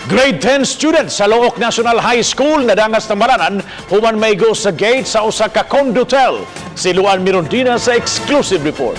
Grade 10 student sa Looc National High School nadangas Tambalanan human maigo sa gate sa usa ka condotel. Si Luan Mirondina sa exclusive report.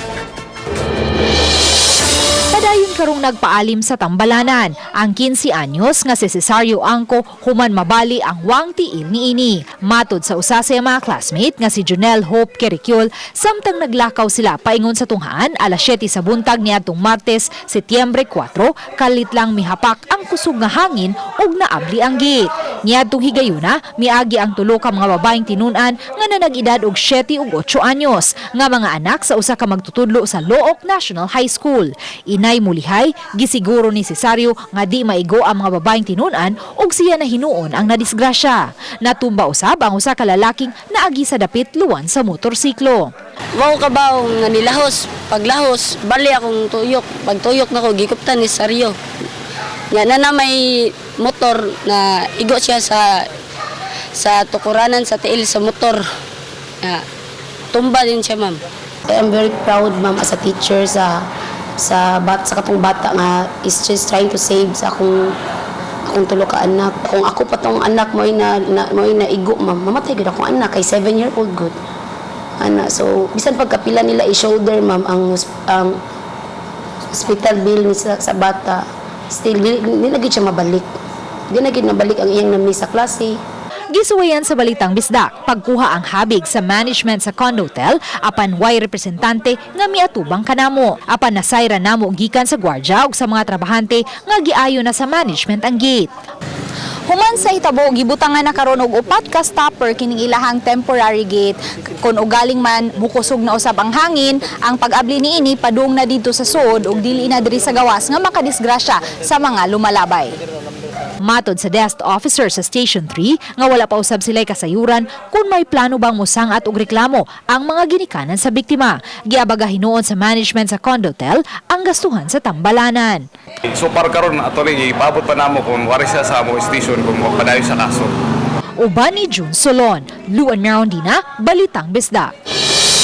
Padayon karong nagpaalim sa Tambalanan ang 15 anyos nga si Cesario Angko human mabali ang wang tiil niini. Matod sa usa sa iyang mga classmate nga si Junel Hope Kerikyol, samtang naglakaw sila paingon sa tunghaan alas 7 sa buntag niadtong Martes, Setyembre 4, kalit lang mihapak ang kusog nga hangin ug naabli ang gate. Niadtong higayuna, miagi ang tulo ka mga babaeng tinun-an nga nanag-edad og 7 ug 8 anyos nga mga anak sa usa ka magtutudlo sa Looc National High School. Inay mulihay, gisiguro ni Cesario nga di maigo ang mga babaeng tinun-an ug siya na hinuon ang nadisgrasya. Natumba usab ang usa ka lalaking naagi sa dapit luwan sa motorsiklo. Wow ka ba nga nilahos? Paglahos, bali akong tuyok. Pag tuyok nako, gikuptan ni Saryo. Nga na may motor na igo siya sa tukuranan sa tiil sa motor. Nga, tumba din siya, ma'am. I'm very proud, ma'am, as a teacher sa katong bata nga is just trying to save sa akong tulo ka anak. Kung ako pa tong anak mo na igo, ma'am, mamatay gud akong anak kay 7 year old good. Ana, so bisan pagkapila nila i-shoulder, ma'am, ang hospital bill ni sa bata, still di na gid siya mabalik. Di na gid mabalik ang iyang na-miss sa klase. Gisuwayan sa Balitang Bisdak, pagkuha ang habig sa management sa condotel apan way representante nga miatubang kanamo. Apan nasayra namo gikan sa gwardya ug sa mga trabahante nga giayo na sa management ang gate. Human sa hitabo, gibutangan na karon og upat ka stopper kining ilahang temporary gate. Kung ugaling man mukusog na usab ang hangin, ang pag-abli niini padung na didto sa sud ug dili na diri sa gawas nga makadisgrasya sa mga lumalabay. Matod sa desk officer sa Station 3 nga wala pa usab sila'y kasayuran kung may plano bang musangat og reklamo ang mga ginikanan sa biktima. Giabaga hinuon sa management sa condotel ang gastuhan sa Tambalanan. So para karon ato rin ipaabot pa namo kung wari siya sa amo station kung magpadayon sa kaso. Uban ni June Solon, Luan Merondina, Balitang Bisdak.